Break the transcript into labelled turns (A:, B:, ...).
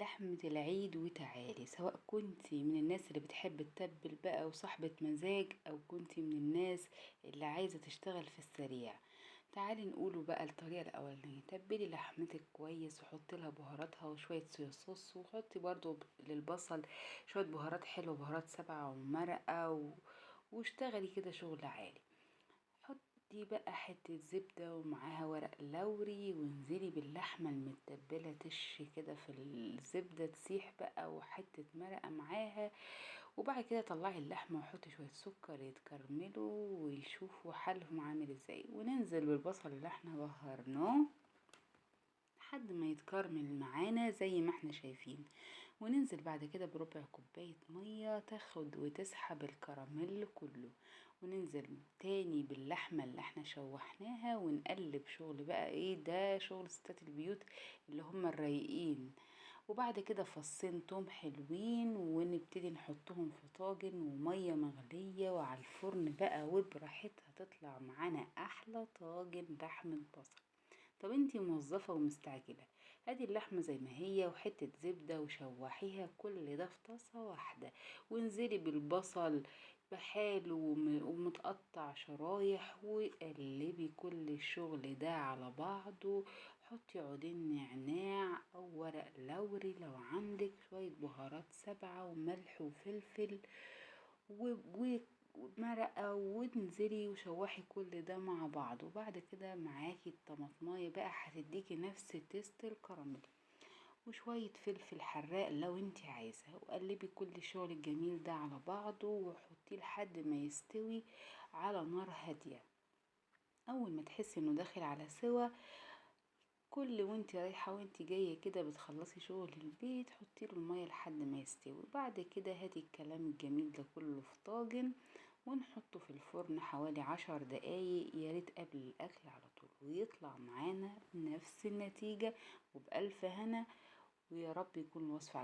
A: لحمة العيد وتعالي، سواء كنتي من الناس اللي بتحب تتبل بقى وصاحبة مزاج، او كنتي من الناس اللي عايزة تشتغل في السريع. تعالي نقوله بقى الطريقة الأولانية. تبلي لحمتك كويس وحطي لها بهاراتها وشوية صويا صوص، وحطي برضو للبصل شوية بهارات حلوة، بهارات سبعة ومرقة واشتغلي كده شغل عالي. حطي بقى حتة زبدة ومعاها ورق لوري، وانزلي باللحمة المتبلة تش كده في الزبدة تسيح بقى، وحتة مرقة معاها. وبعد كده طلعي اللحمة وحطي شوية سكر يتكرملوا ويشوفوا حالهم عامل ازاي، وننزل بالبصل اللي احنا بهرناه لحد ما يتكرمل معانا زي ما احنا شايفين. وننزل بعد كده بربع كوباية مية تاخد وتسحب الكراميل كله، وننزل تاني باللحمة اللي احنا شوحناها ونقلب. شغل بقى ايه ده، شغل ستات البيوت اللي هم الرايقين. وبعد كده فصين توم حلوين ونبتدي نحطهم في طاجن ومية مغلية وعلى الفرن بقى، وبراحتها تطلع معانا احلى طاجن لحمة بصل. طب انتي موظفة ومستعجلة، هاتي اللحمة زي ما هي وحتة زبدة وشوحيها كل ده في طاسة واحدة، وانزلي بالبصل بحاله ومتقطع شرايح، وقلبي كل الشغل ده على بعضه. حطي عودين نعناع او ورق لوري لو عندك، شوية بهارات سبعة وملح وفلفل ومرقة، وانزلي وشوحي كل ده مع بعض. وبعد كده معاكي الطماطمايه بقى هتديكي نفس taste الكراميل، وشوية فلفل حراق لو انتي عايزة. وقلبي كل الشغل الجميل ده على بعضه وحطيه لحد ما يستوي على نار هادية. اول ما تحسي انه داخل على سوا، كل وانتي رايحة وانتي جاية كده بتخلصي شغل البيت حطي له المية لحد ما يستوي. بعد كده هاتي الكلام الجميل ده كله في طاجن ونحطه في الفرن حوالي 10 دقايق، يا ريت قبل الاكل على طول، ويطلع معانا نفس النتيجة وبألف هنا. ويا رب يكون الوصفة